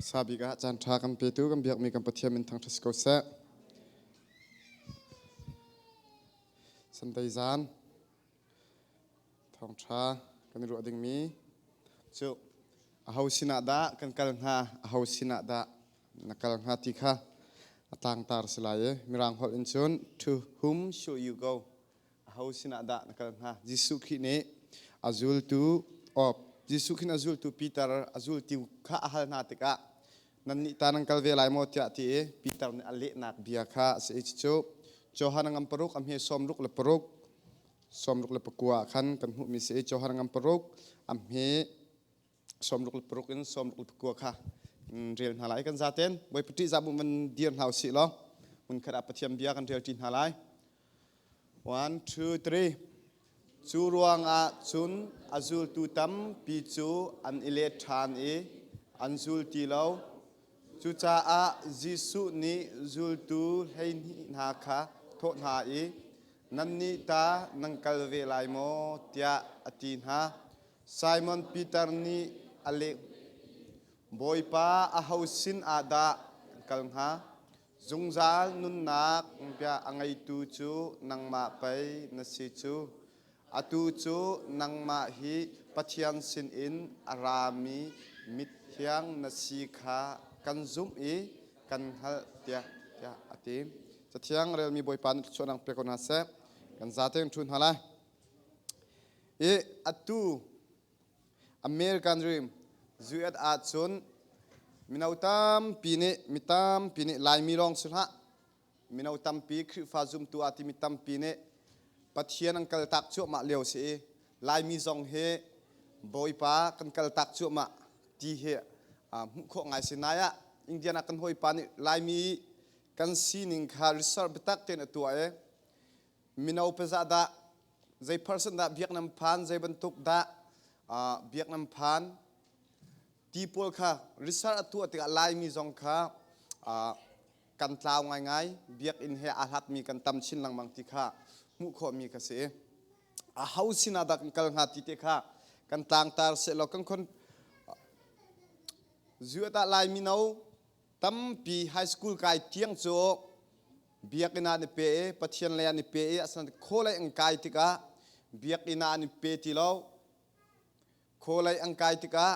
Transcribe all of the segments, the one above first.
Sabik ah caan ṭha kan petu kan biakmi kan Pathian min thangṭhat si ko seh. Sunday zan thawngṭha kan i ruah dingmi cu aho sinah dah kan kal hnga, aho sinah dah na kal hnga ti kha a tlangtar si lai i Mirang holh in cun to whom shall you go? Aho sinah dah na kal hnga? Jesuh Khrih nih a zultu oh, Jesuh Khrih nih a zultu Peter a zultu kha a hal hna tikah nannih ta nan kal ve lai maw tiah ti i Peter nih a lehnak bia kha a si i cucu Johan a ngam paruk a hme 66 64 ah khan kan hmuhmi si i Johan a ngam paruk a hme 66 in 69 kha rel hna lai kan zaten Bawipa ṭihzah bu man dir hna usih law hmunkhat ah Pathian bia kan rel ṭi hna lai. One, two, three. Cu ruangah cun a zultu tampi cu an i let ṭhan i an zul ti lo. Cucaah Jesuh nih zultu 12 hna kha thawh hna i, Nannih ta nan kal ve lai maw? tiah a ti hna. Simon Peter nih a leh, Bawipa, aho sin ah dah kan kal hnga? Zungzal nunnak bia a ngeitu cu nangmah pei na si cu. Atu cu nangmah hi Pathian sinin a rami mithiang na si kha kan zumh i kan hngalh tiah tiah a ti. Cathiang relmi Bawipa nih thluachuahnak pe ko hna seh. Kan zate in ṭhu hna lai. I atu American Dream US ahcun mino tampi nih mi tampi nih Laimi lawng si hlah mino tampi Khrihfa zumtu ah timi tampi nih Pathian an kaltak cuahmah lio si i Laimi zong hi Bawipa kan kaltak cuahmah ti hi hmuh khawh ngai si nai ah Indian ah kan hawipa nih Laimi kan sining kha research biatak tein a tuah i mino pazah dah zei person dah biak nan phan zei bantuk dah biak nan phan ti pawl kha research a tuah tikah Laimi zong kha kan tlau ngaingai biakinn he aa hlatmi kan tam chin lengmang ti kha hmuh khawhmi ka si a ho sinah dah kan kal hnga ti te kha kan tlangtar sehlaw kan khon zuata Lai mino tampi high school kai tiang cu biakinn ah an i pe i Pathian lei an i pe i asinain khawlei an kai tikah biakinn ah an i pe ti lo. Khawlei an kai tikah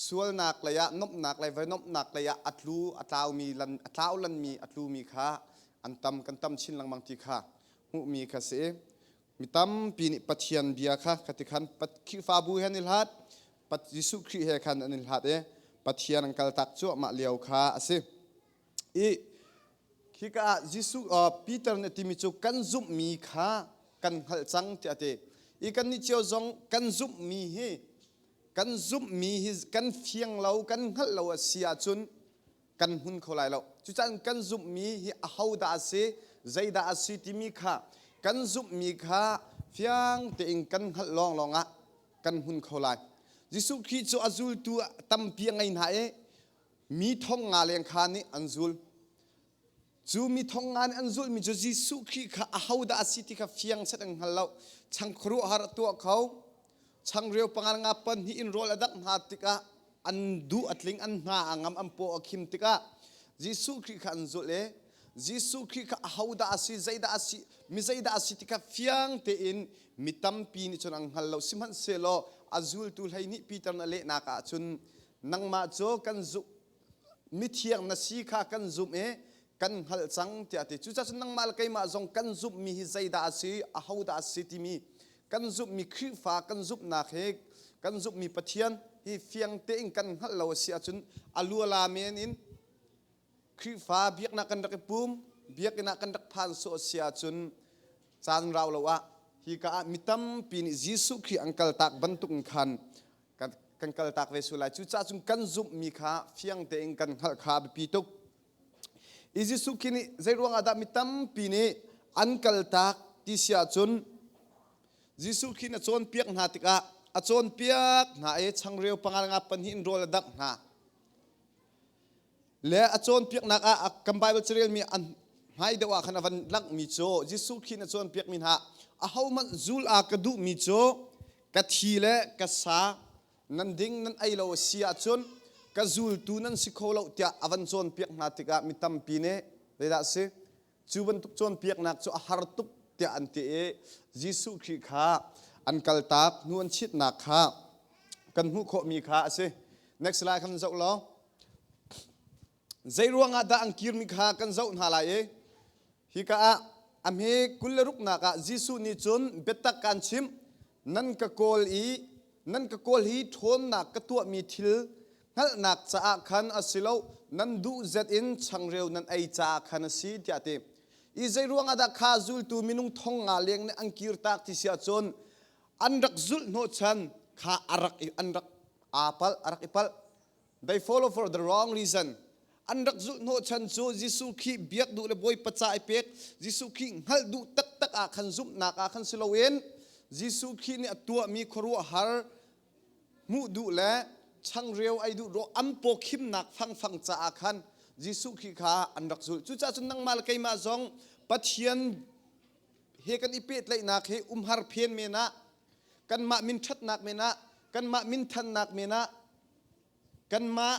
sualnak lei ah nomhnak lei vai nomhnak lei ah a tlu a tlaumi lan a tlau lanmi a tlumi kha an tam kan tam chin lengmang ti kha hmuhmi kha si. Mi tampi nih Pathian bia kha khati khan Khrihfabu he an i hlat, Jesuh Khrih he khan an i hlat i Pathian an kaltak cuahmah lio kha a si. I Khika ah Jesuh Peter nih a timi cu kan zumhmi kha kan hngalh cang tiah a ti. I kannih cio zong kan zumhmi hi kan zumhmi hi kan fiang lo, kan hngalh lo a si ahcun kan hmun kho lai lo. Cucaah kan zumhmi hi aho dah a si, zeidah a si timi kha kan zumhmi kha fiang tein kan hngalh lawnglawng ah kan hmun kho lai. Jesuh Khrih cu a zultu tampi a ngei hna i mi thong nga leng kha nih an zul. Cu mi thong nga nih an zulhmi cu Jesuh Khrih kha ahodah a si ti kha fiang set an hngal lo. Changkhuaruahhar a tuah kho. Changreu pangal nga pan hnih in rawl a dangh hna tikah an duh a tling, an hna a ngam, an paw a khim tikah Jesuh Khrih kha an zulh i Jesuh Khrih kha ahodah a si, zeidah a si, mi zeidah a si ti kha fiang tein mi tampi nih cun an hngal lo. Sihmanhsehlaw a zultu 12 Peter na lehnak ah cun nangmah cu kan zumh mithiang na si kha kan zumh i kan hngalh cang tiah a ti. Cucaah cun nangmah le keimah zong kan zumhmi hi zeidah a si, ahodah a si timi kan zumhmi Khrihfa kan zumhnak hi kan zumhmi Pathian hi fiang tein kan hngalh lo a si ahcun a luala men in Khrihfa biaknak kan rak i pum, biakinn ah kan rak phan sawh a si ahcun caan rau lo ah hika ah mi tampi nih Jesuh Khrih an kaltak bantuk in khan kan kaltak ve sual lai. Cucaah cun kan zumhmi kha fiang tein kan hngalh kha a biapi tuk. I Jesuh Khrih nih zei ruangah dah mi tampi nih an kaltak ti si ahcun Jesuh Khrih nih a cawnpiak hna tikah a cawnpiak hna i changreu pangal nga pahnih in rawl a dangh hna. Le a cawnpiaknak ah kan Bible carelmi an hmai deuh ah khan a van langhmi cu Jesuh Khrih nih a cawnpiakmi hna ahohmanh zul a ka duhmi cu ka thi le ka sa nan ding nan ei lo a si ahcun Ka zultu nan si kho lo tiah a van cawnpiak hna tikah mi tampi nih zeidah a si? Cu bantuk cawnpiaknak cu a har tuk tiah an ti i Jesuh Khrih kha an kaltak hnu an chitnak kha kan hmuh khawhmi kha a si. Next slide khan zoh law. Zei ruangah dah an kirmi kha kan zoh hna lai i hika ah a hme 26nak ah Jesuh nih cun biatak kaan chimh nan ka kawl i nan ka kawl hi ṭhawnnak ka tuahmi thil hngalhnak caah khan a si lo nan duh zet in changreu nan ei caah khan a si tiah a ti. I zei ruangah dah kha zultu minung thong nga leng nih an kirtak ti si ahcun an rak zulh hnawhchan kha a rak an rak aa palh a rak i palh. They follow for the wrong reason. An rak zulh hnawhchan cu Jesuh Khrih biak duh le Bawipa ca i pek, Jesuh Khrih hngalh duh taktak ah khan zumhnak ah khan si loin Jesuh Khrih nih a tuahmi khuaruahhar hmuh duh le changreu ei duh rawh an paw khimnak fangfang caah khan Jesuh Khrih kha an rak zulh. Cucaah cun nangmah le keimah zong Pathian he kan i pehtlaihnak hi umhar phen men ah kanmah min ṭhatnak men ah kanmah min thannak men ah kanmah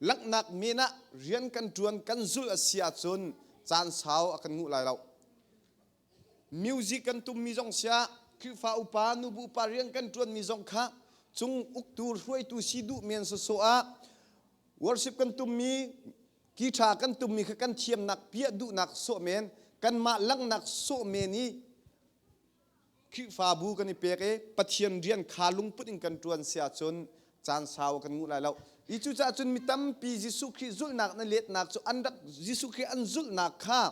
langhnak men ah rian kan ṭuan kan zulh a si ahcun caan sau a kan nguh lai lo. Music kan tummi zong siah Khrihfa upa nubu upa rian kan ṭuanmi zong kha cung uktu hruaitu si duh men sawsawh ah worship kan tummi guitar kan tummi kha kan thiamnak piah duhnak sawh men kanmah langhnak sawh men i Khrihfabu kan i pek i Pathian rian kha lungput in kan ṭuan si ahcun caan sau kan nguh lai lo. I cucaah cun mi tampi Jesuh Khrih zulhnak na letnak cu an rak Jesuh Khrih an zulhnak kha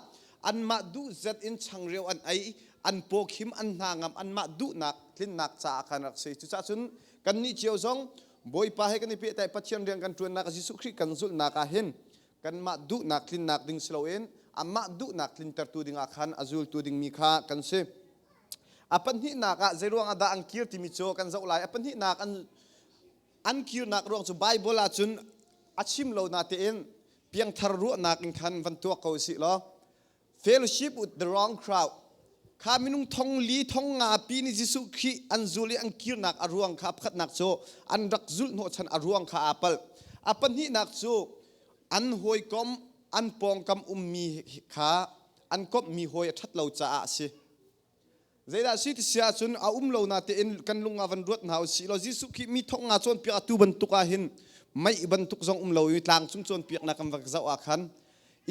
anmah duh zet in changreu an ei, an pawkhim, an hna ngam, anmah duhnak tlinnak caah khan rak si. Cucaah cun kannih cio zong Bawipa he kan i pehtlaih Pathian rian kan ṭuannak Jesuh Khrih kan zulhnak ah hin kanmah duhnak tlinnak ding si loin amah duhnak tlintertu dingah khan a zultu dingmi kha kan si. A pahnihnak ah zeiruang ah dah an kir timi cu kan zoh lai. A pahnihnak an kirnak ruang cu Bible ah cun a chim lo natein piangthar ruahnak in khan van tuak ko sih law fellowship with the wrong crowd kha minung thong li thong nga pi nih Jesuh Khrih an zul i an kirnak a ruang kha pakhatnak cu an rak zulh hnawhchan a ruang kha aa palh. A pahnihnak cu an hawikom an pawngkam ummi kha an komhmi hawi a ṭhat lo caah a si. Zeidah si ti si ahcun a um lo natein kan lung ah van ruat hna u sih law Jesuh Khrih mi thong nga cawnpiak atu bantuk ah hin mei bantuk zong um lo i tlang cung cawnpiaknak kan va zoh ah khan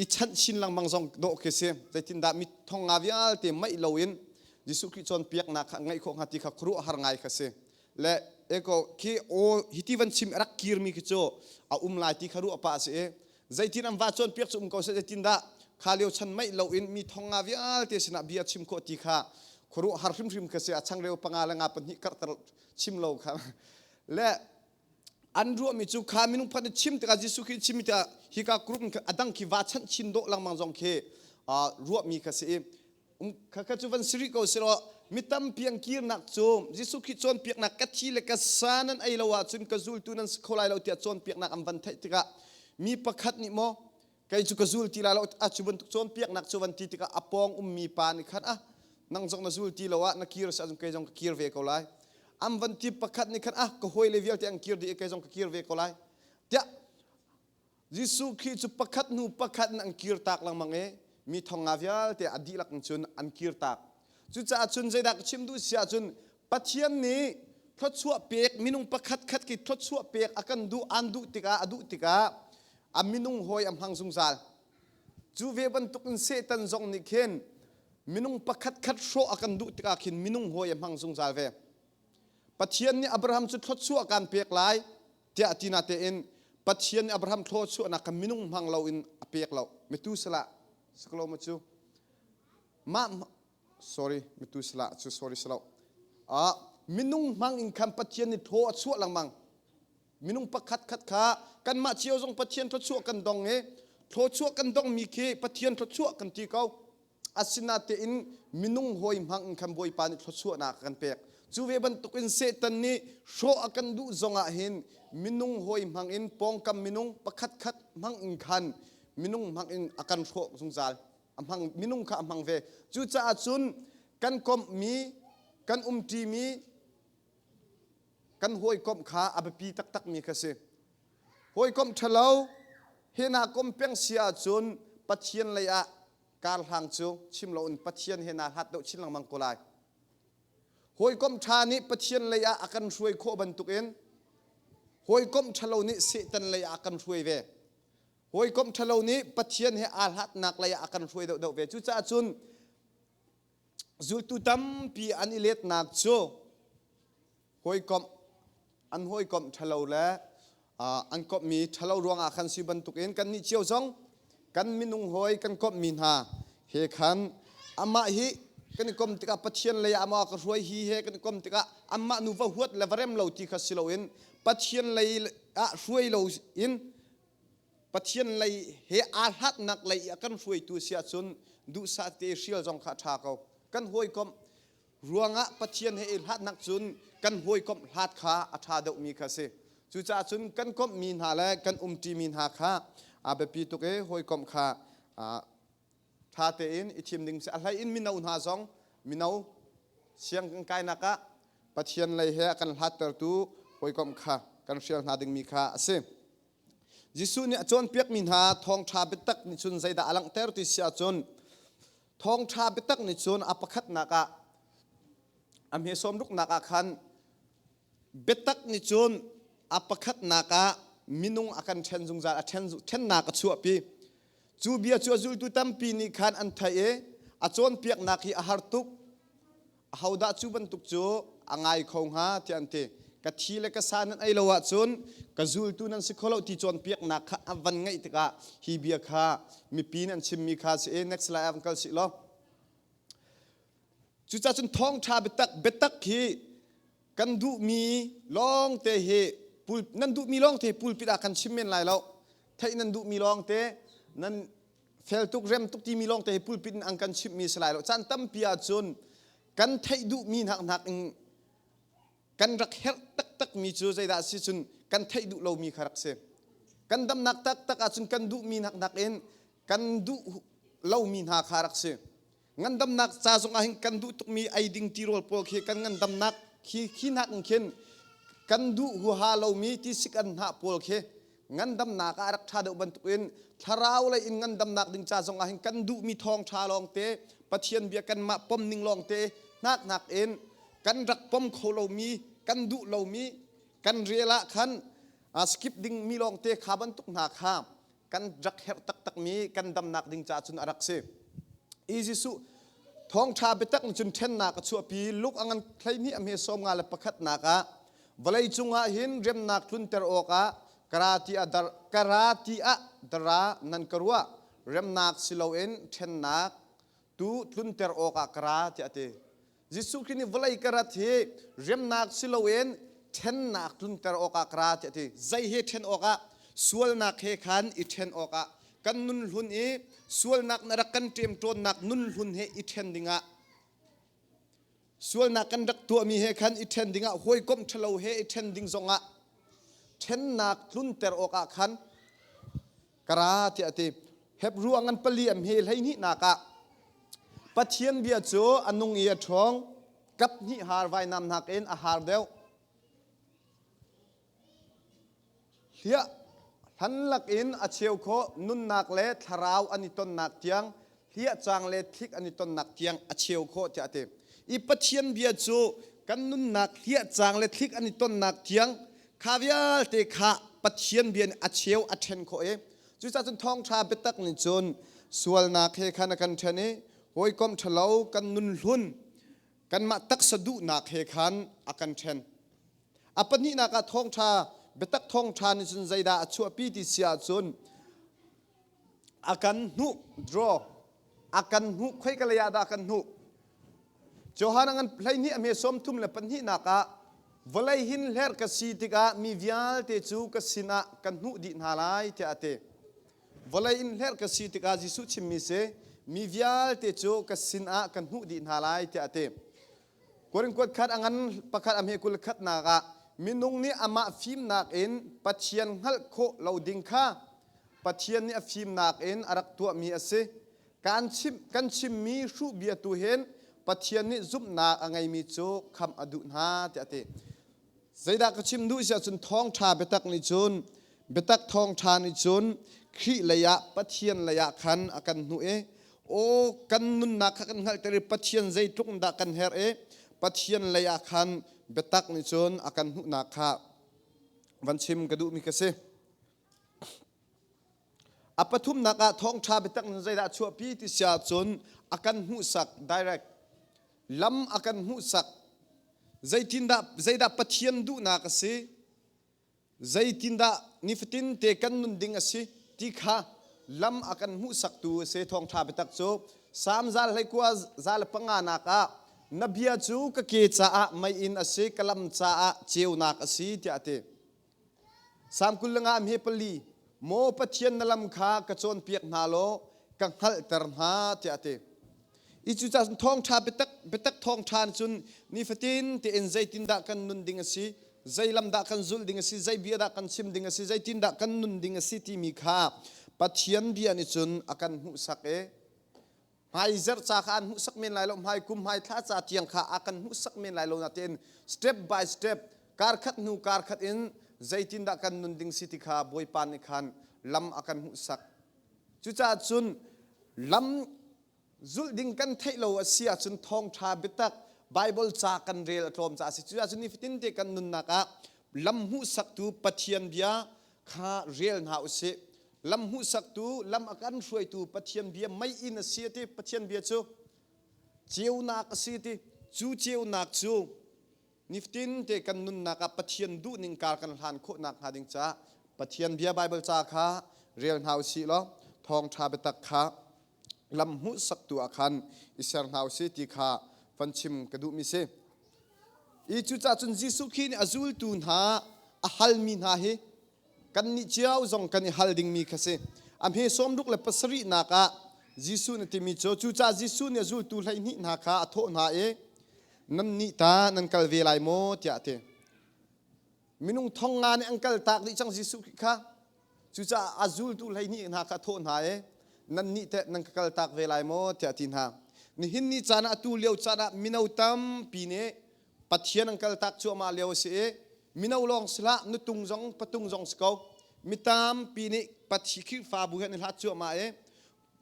i chanh chin lengmang zong dawh khi si. Zeitindah mi thong nga vialte meih loin Jesuh Khrih cawnpiaknak kha ngeih khawh hnga ti kha khuaruahhar ngai kha si. Le eko khi aw hiti van chim rak kirmi khi cu a um lai ti kha ruah pah a si i zeitin an va cawnpiak cu um ko seh zeitindah kha lio chan meih loin mi thong nga vialte sinah bia chim khawh ti kha khuaruahhar hrimhrim kha si a changreu panga le nga pahnih karhter chim lo kha le an ruahmi cu kha minung pakhat nih chim tikah Jesuh Khrih chim tikah hika group a dang khi va chanh chin dawh lengmang zong khi ruahmi kha si i Khakha cu van si rih ko selaw mi tampi an kirnak cu Jesuh Khrih cawnpiaknak ka thi le ka sa nan ei lo ahcun ka zultu nan si kho lai lo tiah cawnpiaknak an van theih tikah mi pakhat nih maw kei cu ka zul ti lai lo a cu bantuk cawnpiaknak cu van ti tikah a pawng ummi pa nih khan ah nang zong na zul ti lo ah na kir si ahcun kei zong ka kir ve ko lai an van ti pakhat nih khan ah ka hawi le vialte an kir dih i kei zong ka kir ve ko lai tiah Jesuh Khrih cu pakhat hnu pakhat in an kirtak lengmang i mi thong nga vialte a dihlak in cun an kirtak. Cucaah cun zeidah ka chim duh si ahcun Pathian nih thluachuah pek minung pakhat khat khi thluachuah pek a kan duh an duh tikah a duh tikah a minung hawi a hmang zungzal. Cu ve bantuk in Satan zong nih khin minung pakhat khat hrawh a kan duh tikah khin minung hawi a hmang zungzal ve. Pathian nih Abraham cu thluachuah kan pek lai tiah ti natein Pathian nih Abraham thluachuahnak kha minung hmang loin a pek lo. Metusala siklo ma cu mah sorry Metusala cu sorry silo. Ah minung hmang in khan Pathian nih thaw a chuah lengmang. Minung pakhat khat kha kanmah cio zong Pathian thluachuah kan dong i thluachuah kan dongmi khi Pathian thluachuah kan ti ko. Asinatein minung hawi hmang in khan Bawipa nih thluachuahnak a kan pek. Cu ve bantukin Satan nih hrawh a kan duh zongah hin minung hawi hmang in pawngkam minung pakhat khat hmang in khan minung hmang in a kan hrawh zungzal. A hmang minung kha a hmang ve. Cucaah cun kan komhmi, kan umṭimi, kan hawikomh kha a biapi taktakmi kha si. Hawikom ṭhalo he naa kom peng si ahcun Pathian lei ah karhlang cu chim loin Pathian he naa hlat deuh chin lengmang ko lai. Hawikom ṭha nih Pathian lei ah a kan hruai khawh bantukin hawikom ṭhalo nih Satan lei ah a kan hruai ve. Hawikom ṭhalo nih Pathian he aa hlatnak lei ah a kan hruai deuhdeuh ve. Cucaah cun zultu tampi an i letnak cu hawikomh an hawikomh ṭhalo le an komhmi ṭhalo ruangah khan si bantukin kannih cio zong kan minung hawi kan komhmi hna he khan amah hi kan i kom tikah Pathian lei ah maw ka hruai hi he kan i kom tikah amah nu va huat le va rem lo ti kha si loin Pathian lei ah hruai lo in Pathian lei he aa hlatnak lei i a kan hruaitu si ahcun duhsah te hrial zong kha a ṭha ko. Kan hawikomh ruangah Pathian he i hlatnak cun kan hawikomh hlat kha a ṭha deuhmi kha a si. Cucaah cun kan komhmi hna le kan umṭimi hna kha a biapi tuk i hawikomh kha ṭha tein i thim ding si. A hlei in mino hna zong mino siang kan kainak ah Pathian lei he a kan hlattertu hawikomh kha kan hrial hna dingmi kha a si. Jesuh nih a cawnpiakmi hna thawngṭha biatak nih cun zeidah a langhter ti si ahcun thawngṭha biatak nih cun a pakhatnak ah a hme sawmruknak ah khan biatak nih cun a pakhatnak ah minung a kan ṭhen zungzal a ṭhennak a chuahpi. Cu bia cu a zultu tampi nih khan an theih i a cawnpiaknak hi a har tuk. Ahodah cu bantuk cu a ngai kho hnga tiah an ti. Ka thi le ka sa nan ei lo ahcun ka zultu nan si kho lo ti cawnpiaknak kha a van ngaih tikah hi bia kha mipi nih an chimmi kha si i next slide ah van kal sih law. Cucaah cun thawngṭha biatak biatak hi kan duhmi lawngte hi pul nan duhmi lawngte hi pulpit ah kan chim men lai lo. Theih nan duhmi lawngte nan fel tuk rem tuk timi lawngte hi pulpit in an kan chimhmi si lai lo. Caan tampi ahcun kan theih duhmi hnak hnak in kan rak herh taktakmi cu zeidah si cun kan theih duh lomi kha rak si. Kan damnak taktak ahcun kan duhmi hnak hnak in kan duh lomi hna kha rak si. Ngandamnak ca zong ah hin kan duh tukmi ei ding tirawl pawl khi kan ngandamnak khi khi hnak in khin kan duh huaha lomi tisik an hnah pawl khi ngandamnak ah a rak ṭha deuh bantukin thlarau lei in ngandamnak ding ca zong ah hin kan duhmi thawngṭha lawngte Pathian bia kanmah pom ning lawngte hnak hnak in kan rak pom kho lomi kan duh lomi kan rel ah khan skip dingmi lawngte kha bantuk hna kha kan rak herh taktakmi kan damnak ding ca cun a rak si. I Jesuh thawngṭha biatak nih cun ṭhennak a chuahpi. Luke a ngan 12 a hme 51 nak ah vawlei cungah hin remnak tlunter awkah kara ti ah dara nan ka ruah remnak si loin ṭhennak tu tlunter awkah ka ra tiah a ti. Jesuh Khrih nih vawlei ka rat hi remnak si loin ṭhennak tlunter awkah ka ra tiah a ti. Zei he ṭhen awkah? Sualnak he khan i ṭhen awkah kan nun hlun i sualnak na rak kan ṭemṭawnnak nun hlun he i ṭhen dingah sualnak kan rak tuahmi he khan i ṭhen dingah hawikom ṭhalo he i ṭhen ding zongah ṭhennak tlunter awkah khan ka ra tiah a ti. Hebru a ngan pali am hi 12 nak ah Pathian bia cu a nung i a ṭhawng, kap hnih har vainam nakin a har deuh. Hliah hlan lakin a cheu khawh nunnak le thlarau an i tonnak tiang hliah cang le thlik an i tonnak tiang a cheu khawh tiah a ti. I Pathian bia cu kan nunnak hliah cang le thlik an i tonnak tiang kha vialte kha Pathian bia nih a cheu a ṭhen khawh i cucaah cun thawngṭha biatak nih cun sualnak he khan a kan ṭhen i hawikom ṭhalo kan nun hlun kanmah taksa duhnak he khan a kan ṭhen. A pahnihnak ah thawngṭha biatak thawngṭha nih cun zeidah a chuahpi ti si ahcun a kan hnuh draw a kan hnuh khoika lei ah dah a kan hnuh Johan a ngan 12 a hme 32 ah vawlei hin hler ka si tikah mi vialte cu ka sinah ka hnuh dih hna lai tiah a ti vawlei in hler ka si tikah Jesuh chimmi si mi vialte cu ka sinah ka hnuh dih hna lai tiah a ti Korin kuat khat a ngan pakhat a hme 21 nak ah minung nih amah fimnak in Pathian hngalh khawh lo ding kha Pathian nih a fimnak in a rak tuahmi a si. Kan chim kan chimmi hruh bia tu hin Pathian nih zumhnak a ngeimi cu khamh a duh hna tiah a ti. Zeidah ka chim duh si ahcun thawngṭha biatak nih cun Biatak thawngṭha nih cun Khrih lei ah Pathian lei ah khan a kan hnuh i aw kan nunnak kha kan hngalhter i Pathian zeitluk in dah kan herh i Pathian lei ah khan biatak nih cun a kan hnuhnak kha van chim ka duhmi ka si. A pathumnak ah thawngṭha biatak nih zeidah a chuahpi ti si ahcun a kan hmuhsak direct lam a kan hmuhsak zeitindah zeidah Pathian duhnak a si zeitindah nifatin te kan nun ding a si ti kha lam a kan hmuhsaktu a si. Thawngṭha biatak cu Salm 145 nak ah na bia cu ka ke caah meiinn a si, ka lam caah ceunak a si tiah a ti. Salm 24 Maw Pathian na lam kha ka cawnpiak hna law ka hngalhter hna tiah a ti. I cucaah cun thawngṭha biatak biatak thawngṭha cun nifatin tein zeitindah kan nun ding a si, zei lam dah kan zulh ding a si, zei bia dah kan chim ding a si, zeitindah kan nun ding a si timi kha Pathian bia nih cun a kan hmuhsak i hmai zarh ca kha an hmuhsak men lai lo, hmai kum hmai thla ca tiang kha a kan hmuhsak men lai lo natein step by step kar khat hnu kar khat in zeitindah kan nun ding si ti kha Bawipa nih khan lam a kan hmuhsak. Cucaah cun lam zulh ding kan theih lo a si ahcun thawngṭha biatak Bible ca kan rel a tlawm caah a si. Cucaah cun nifatin te kan nunnak ah lam hmuhsaktu Pathian bia kha rel hna usih. Lam hmuhsaktu, lam a kan hruaitu Pathian bia mei-inn a si a ti. Pathian bia cu ceunak a si ti. Cu ceunak cu nifatin te kan nunnak ah Pathian duhning kar kan hlan khawh nakhnga ding caah Pathian bia Bible ca kha rel hna usih law thawngṭha biatak kha lam hmuhsaktu ah khan i ser hna usih ti kha van chim ka duhmi si. I cucaah cun Jesuh Khrih nih a zultu hna a halmi hna hi kannih cio zong kan i hal dingmi kha si. A hme 67nak ah Jesuh nih timi cu cucaah Jesuh nih a zultu 12 hna kha a thawh hna i nannih ta nan kal ve lai maw tiah a ti. Minung thong nga nih an kal tak dih cang Jesuh Khrih kha. Cucaah a zultu 12 hna kha a thawh hna i nannih teh nan ka kal tak ve lai maw tiah a ti hna. Nihin ni caan ah atu lio caan ah mino tampi nih Pathian an kal tak cuahmah lio a si i mino lawng si hlah nutung zong patung zong si ko mi tampi nih Pathian Khrihfabu he an i hlat cuahmah i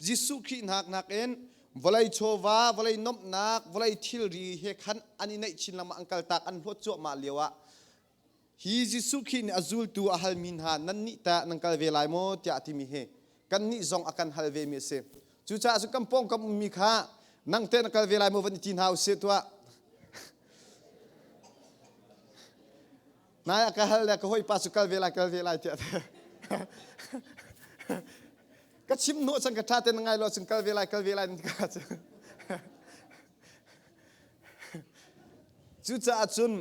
Jesuh Khrih hnak nakin vawlei chawva, vawlei nomhnak, vawlei thilri he khan an i neih chin lengmang an kaltak an hlawt cuahmah lio ah hi Jesuh Khrih nih a zultu a halmi hna nannih tah nan kal ve lai maw tiah a timi hi kannih zong a kan hal vemi a si. Cucaah cun kan pawngkam ummi kha nang teh na kal ve lai maw van i ti hna usih tuah. Nai a ka hal le ka hawipa cu kal ve lai kal ve lai tiah ka chim hnawh cang ka ṭha te na ngai lo cun kal ve lai kal ve lai ka cu. Cucaah cun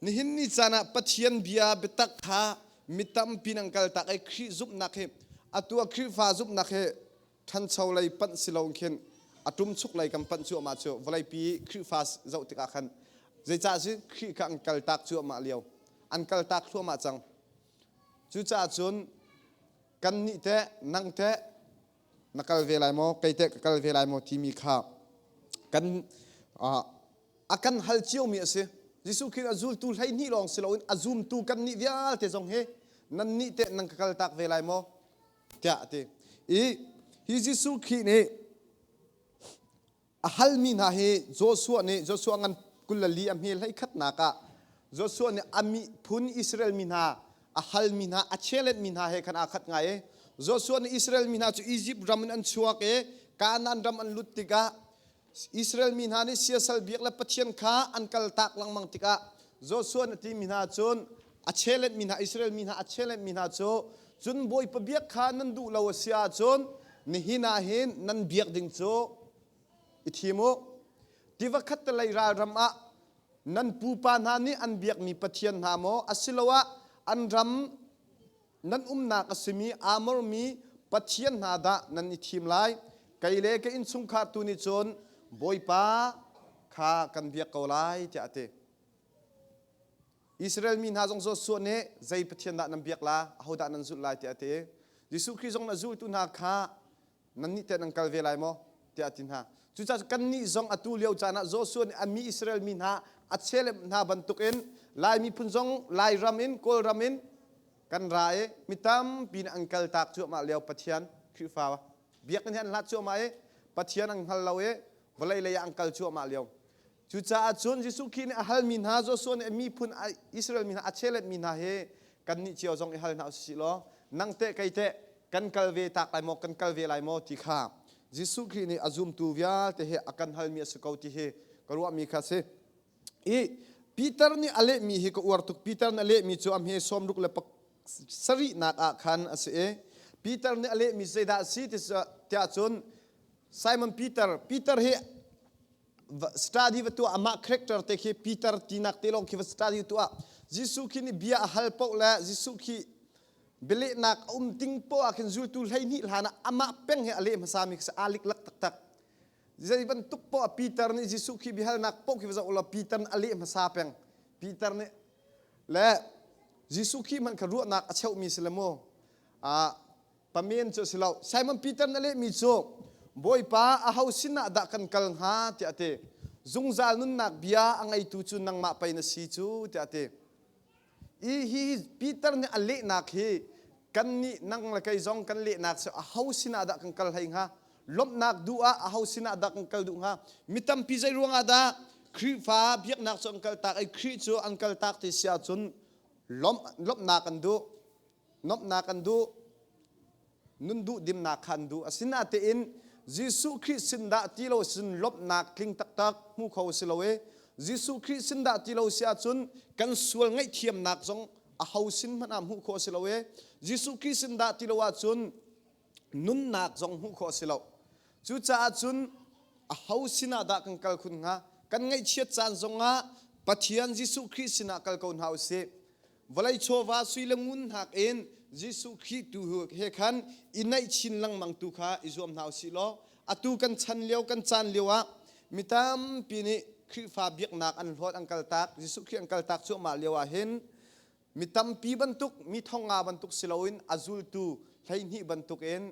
nihin ni caan ah Pathian bia biatak kha mi tampi nan kal tak i Khrih zumhnak hi atu ah Khrihfa zumhnak hi ṭhancho lei panh si lo khin a ṭumchuk lei kan panh cuahmah cu vawleipi Khrihfa zoh tikah khan zeicah si Khrih kha an kaltak cuahmah lio an kaltak thluahmah cang. Cucaah cun kannih teh nang teh na kal ve lai maw kei teh ka kal ve lai maw timi kha kan a kan hal ciomi a si. Jesuh Khrih a zultu 12 lawng si loin a zumtu kannih vialte zong hi nannih teh nan ka kaltak ve lai maw tiah a ti. I hi Jesuh Khrih nih a halmi hna hi Joshua nih Joshua ngan 24 a hme 11nak ah Joshua nih a miphun Israel mi hna a halmi hna a challenge mi hna he khan aa khat ngai i Joshua nih Israel mi hna cu Egypt ram in an chuak i Kanaan ram an lut tikah Israel mi hna nih siasal biak le Pathian kha an kaltak lengmang tikah Joshua nih a timi hna cun a challenge mi hna Israel mi hna a challenge mi hna cu cun Bawipa biak kha nan duh lo a si ahcun nihin ah hin nan biak ding cu i thim u tiva khattelei ralram ah nan pupa hna nih an biakmi pathian hna maw asiloah an ram nan umnak a simi Amor mi pathian hna dah nan i thim lai kei le ka innchungkhar tu nih cun Bawipa kha kan biak ko lai tiah a ti Israel mi hna zong Joshua nih zei pathian dah nan biak la ahodah nan zulh lai tiah a ti Jesuh Khrih zong na zultu hna kha nannih teh nan kal ve lai maw tiah a ti hna cucaah kannih zong atu lio caan ah Joshua nih a mi Israel mi hna a chelem hna bantukin Lai miphun zong Lairam in Kawlram in. Kan ra i mi tampi nih an kal tak cuahmah lio Pathian Khrihfa biakinn hi an hlat cuahmah i Pathian an hngal lo i vawlei lei ah an kal cuahmah lio. Cucaah cun Jesuh Khrih nih a halmi hna Joshua nih a miphun Israel mi hna a chelet mi hna hi kannih cio zong i hal hna usih law nang teh kei teh kan kal ve tak lai maw kan kal ve lai maw ti kha Jesuh Khrih nih a zumtu vialte he a kan halmi a si ko ti hi ka ruahmi kha si. I Peter nih a lehmi hi ka uar tuk. Peter nih a lehmi cu a hme 60 le sarihnak ah khan a si i Peter nih a lehmi zeidah a si tiah cun Simon Peter, Peter hi study va tuah amah character te khi Peter tinak te lawng khi va study tuah. Jesuh khi nih bia a hal paoh le Jesuh khi bialehnak a um ting poah ah khin zultu 12 hlan ah amah peng he a leh hmasa mi khi aa liklak taktak. Zei bantuk poah Peter nih Jesuh khi biahalnak paoh khi va zoh law Peter nih a leh hmasa peng. Peter nih le Jesuh khi hmanh kha ruahnak a cheuhmi si le mu pamen cu a si lo. Simon Peter nih a lehmi cu Bawipa aho sinah dah kan kal hnga tiah a ti. Zungzal nunnak bia a ngeitu cu nangmah pei na si cu tiah a ti. I hi Peter nih a lehnak hi kannih nang le kei zong kan lehnak cu aho sinah dah kan kal hlei hnga? Lawmhnak duh ah aho sinah dah kan kal duh hnga? Mi tampi zei ruangah dah Khrihfa biaknak cu an kal tak i Khrih cu an kal tak ti si ahcun lawmhnak an duh. Nuamhnak an duh. Nun duh dimnak kha an duh. Asinain Jesuh Khrih sin dah ti lo sin lawmhnak tling taktak hmu kho si lo i Jesuh Khrih sin dah ti lo si ahcun kan sual ngaihthiamnak zong aho sin hmanh ah hmuh khawh si lo i Jesuh Khrih sin dah ti lo ahcun nunnak zong hmuh khawh si lo. Cucaah cun aho sinah dah kan kal khun hnga? Kan ngaihchiat caan zongah Pathian Jesuh Khrih sinah kal ko hna usih. Vawlei chawva sui le ngun nakin Jesuh Khrih tu he khan i naih chin lengmang tu kha i zuam hna usih law atu kan chan lio kan caan lio ah mi tampi nih Khrihfa biaknak an hlawt an kaltak Jesuh Khrih an kaltak cuahmah lio ah hin mi tampi bantuk mi thonga bantuk si loin a zultu 12 bantukin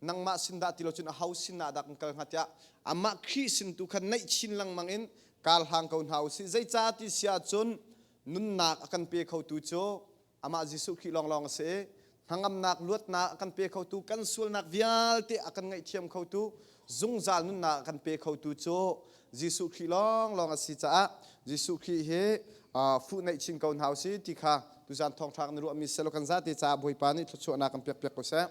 nangmah sin dah ti lo cun aho sin ah dah kan kal hnga tiah amah Khrih sin tu khan naih chin lengmang in kar hlang ko hna usih. Zeicah ti si ahcun nunnak a kan pe khotu cu amah Jesuh Khrih lawnglawng a si i hnangamnak luatnak a kan pe khotu kan sualnak vialte a kan ngaihthiam khotu zungzal nunnak a kan pe khotu cu Jesuh Khrih lawnglawng a si caah Jesuh Khrih hi fuh neih chin ko hna usih ti kha tuzan thawngṭha kan ruahmi selaw kan zate caah Bawipa nih thluachuahnak kan pek piak ko seh.